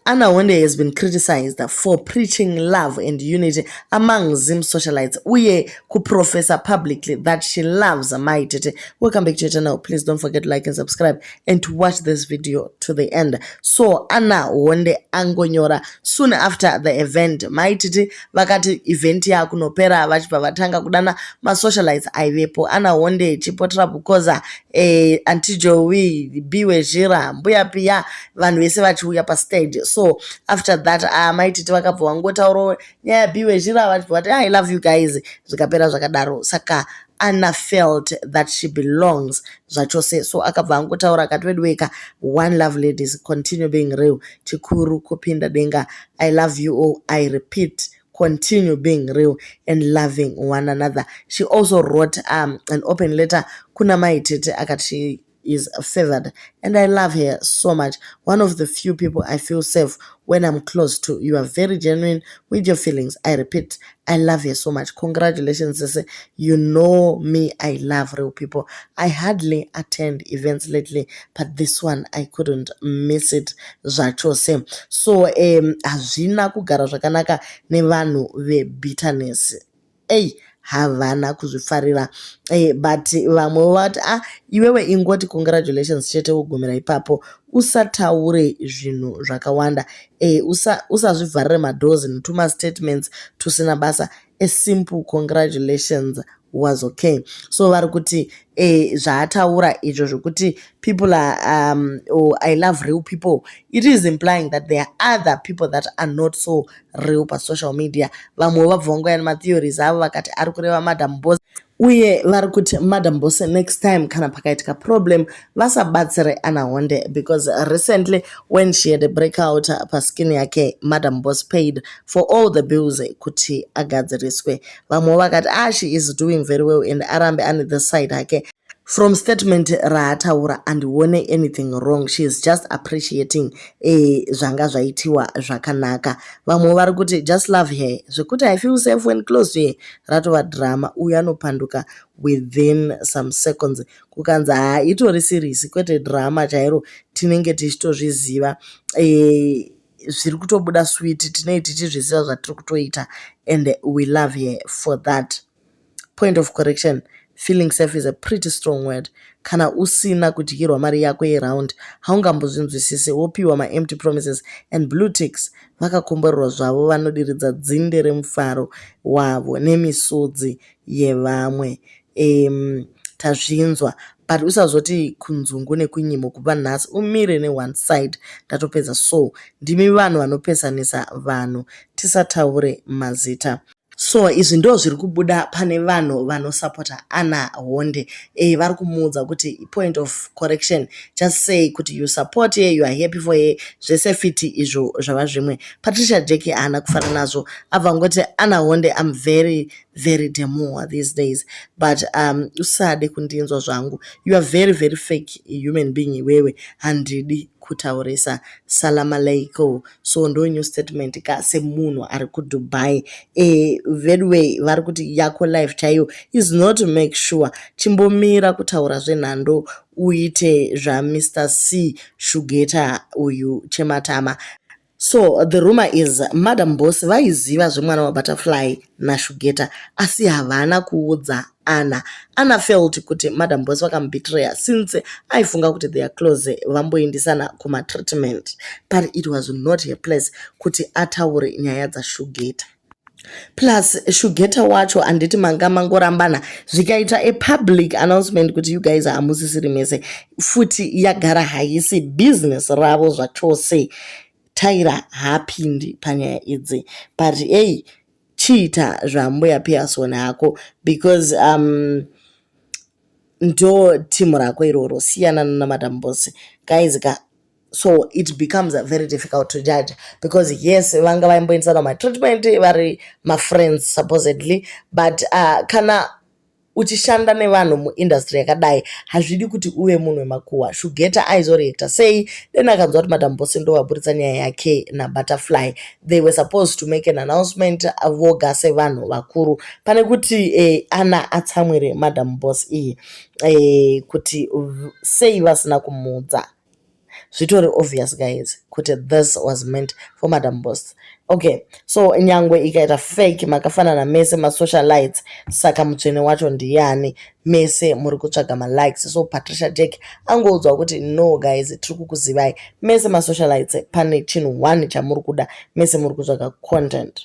Anna Honde has been criticized for preaching love and unity among Zim socialites uye kuprofessa publicly that she loves Mai Tete. Welcome back to your channel. Please don't forget to like and subscribe and to watch this video to the end. So Anna Honde angonyora soon after the event. Mai Tete vakati event yakunopera vachibva vatanga kudana masocialites aivepo. Anna Honde, Chipotra Bukoza, Auntie Joey, Biwe Zhira, Mbuya Pia, vanhu vese vachiuya pastage. So after that Mai Tete vakabva vangotaurawo nyaya yaBiwe Zhira vachibva vati, "I love you guys," zvikapera zvakadaro. Saka Anna felt that she belongs zvachose, so akabva angotaura akati, "Veduweka, one love, ladies, continue being real. Chikuru kupinda denga. I love you all. I repeat, continue being real and loving one another." She also wrote an open letter kuna Mai Tete akati she is favored and I love her so much. One of the few people I feel safe when I'm close to. You are very genuine with your feelings. I repeat, I love her so much. Congratulations, sisi. You know me, I love real people. I hardly attend events lately, but this one I couldn't miss it zvachose. So hazvina kugara zvakanaka nevanhu vebitterness. Ei, havana kuzvifarira, but vamwe vati, "Ah, iwewe ingoti congratulations chete wogumira ipapo, usataure zvinhu zvakawanda, usazvivharire madoors netumastatements tusina basa. A simple congratulations was okay." So vari kuti zvaataura izvo zvokuti people are or "I love real people," it is implying that there are other people that are not so real pasocial media. Vamwe vabva vangouya nematheories avo vakati ari kureva Madam Boss, uye vari kuti Madam Boss next time kana pakaitika problem vasabatsire Anna Honde, because recently when she had a breakout paskin yake, Madam Boss paid for all the bills kuti agadziriswe. Vamwe vakati, "Ah, she is doing very well and arambe ane the side hake." From statement raataura handione anything wrong. She is just appreciating zvanga zvaitiwa zvakanaka. Vamwe vari kuti, "Just love her. Zvekuti 'I feel safe when close to her' ratova drama. Uyu anopanduka within some seconds." Kukanzi, "Haa, itori series kwete drama chairo. Tinenge tichitozviziva zviri kutobuda sweet. Tinenge tichizviziva zvatiri kutoita and we love her for that." Point of correction: "Feeling safe" is a pretty strong word. Kana usina kudyirwa mari yako yeround haungambozvinzwisisi. Wopiwa maempty promises and blue ticks. Vakakomborerwa zvavo vanodiridza dzinde remufaro wavo nemisodzi yevamwe. Tazvinzwa, but usazoti kunzungu nekunyimo kubva nhasi umire neone side. Ndatopedza. So ndimi vanhu vanopesanisa vanhu, tisataure mazita. So izvi ndo zviri kubuda pane vanhu vanosapota Anna Honde. Vari kumuudza kuti, point of correction, just say kuti you support her, you are happy for her, zvese fiti izvo zvava zvimwe. Patricia Jack haana kufara nazvo, abva ngoti, "Anna Honde, I'm very very demure these days, but usade kundinzwa zvangu. You are very very fake human being iwewe. Handidi kutaurisa. Salam aleikum." So ndo new statement ka semunhu ari kuDubai. Vedway vari kuti yako life chaiyo is not make sure. Chimbomira kutaura zvenhando uite zvaMr C Shugeta uyu chematama. So the rumor is Madam Boss vaiziva zvemwana waButterfly naShugeta, asi havana kuudza Anna. Anna felt kuti Madam Boss vakamubetreya since aifunga kuti they are close, vamboendesana kumatreatment, but it was not her place kuti ataure nyaya dzaShugeta. Plus Shugeta wacho, handiti manga mangorambana, zvikaita a public announcement kuti you guys hamusisiri mese futi, yagara haisi business ravo zvachose. Taira haapindi panyaya idzi, but ei, chiita zvambuya Pearson hako because ndo timu rako iroro. Siyana naMadam Boss guys ka. So it becomes very difficult to judge because yes, vanga vaimboendesana matreatment, vari mafriends supposedly, but kana uchishanda nevanhu muindustry yakadai hazvidi kuti uve munhu wemakuhwa. Shugeta aizoreacta sei then akanzwa kuti Madam Boss ndo vaburitsa nyaya yake naButterfly? They were supposed to make an announcement voga sevanhu vakuru pane kuti Ana atsamwire Madam Boss iyi kuti sei vasina kumuudza. Zvitori obvious, guys, kuti this was meant for Madam Boss. Okay, so nyangwe ikaita fake, makafanana mese masocialites. Saka mutsvene wacho ndiani? Mese muri kutsvaga malikes. So Patricia Jack angoudzwa kuti, "No guys, tiri kukuzivai mese masocialites, pane chinhu one chamuri kuda, mese muri kutsvaga content."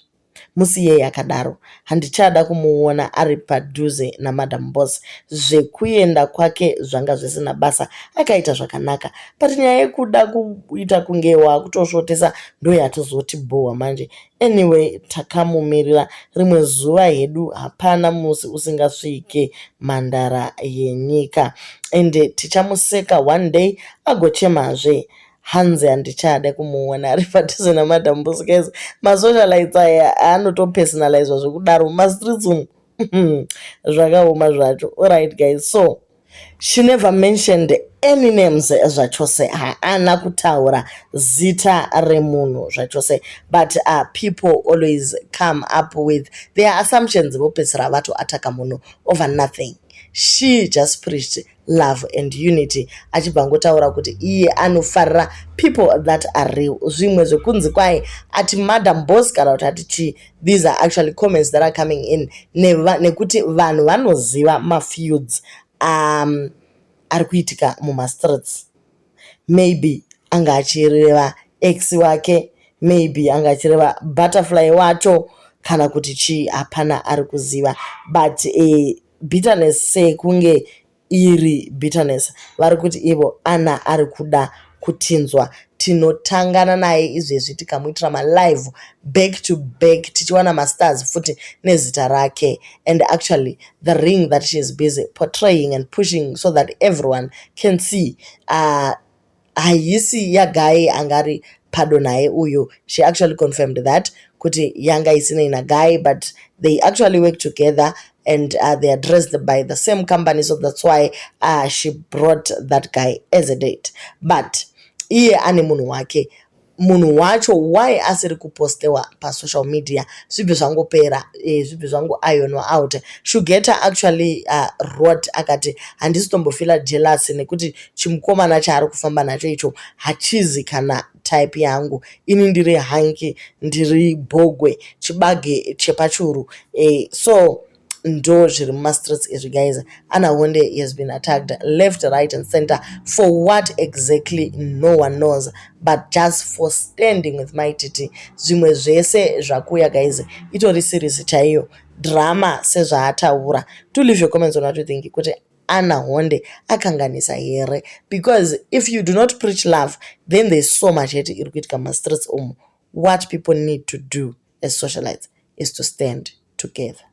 Musiyei akadaro, handichada kumuona ari padhuze naMadam Boss. Zvekuenda kwake zvanga zvisina basa, akaita zvakanaka, but nyaya yekuda kuita kunge waakutosvotesa ndo yatozoti bhohwa manje. Anyway, takamumirira rimwe zuva hedu, hapana musi usingasvike mhandara yenyika, ende tichamuseka one day agochemazve. Hanzi handichada kumuona ari padhuze naMadam Boss. Guys, masocialites aya anotopersonalizwa zvekudaro mumastreets umu, zvakaoma zvacho. Alright guys, so she never mentioned any names zvachose, haana kutaura zita remunhu zvachose, but people always come up with their assumptions, vopedzisira vatoataka munhu over nothing. She just preached love and unity, achibva angotaura kuti iye anofarira people that are real. Zvimwe zvekunzi kwai ati Madam Boss kana kuti ati chii, these are actually comments that are coming in nekuti vanhu vanoziva mafeuds ari kuitika mumastreets. Maybe anga achireva ex wake, maybe anga achireva Butterfly wacho kana kuti chii, hapana ari kuziva. But bitterness, sekunge iri bitterness, vari kuti ivo Ana ari kuda kutinzwa. Tinotangana naye izvezvi, tikamuitira malive back to back, tichiwana mastars futi nezita rake. And actually the ring that she is busy portraying and pushing so that everyone can see, haisi yaguy angari pado naye uyu. She actually confirmed that kuti yanga isinei naguy, but they actually work together and they are dressed by the same company, so that's why she brought that guy as a date. But iye ane munhu wake. Munhu wacho why asiri kupostewa pasocial media? Zvibve zvangopera, zvibve zvangoironwa out. Shugeta actually wrote akati, "Handisi tombofeela jealous nekuti chimukomana chaari kufamba nacho icho hachizi kana type yangu. Ini ndiri hanki, ndiri bhogwe, chibage chepachuru." So ndo zviri mumastreets izvi, guys. Anna Honde has been attacked left, right and center for what exactly, no one knows, but just for standing with Mai Titi. Zvimwe zvese zvakuya, guys, itori series chaiyo, drama sezvaataura. Do leave your comments on what you think, kuti Anna Honde akanganisa here? Because if you do not preach love, then there's so much hate iri kuitika mumastreets umu. What people need to do as socialites is to stand together.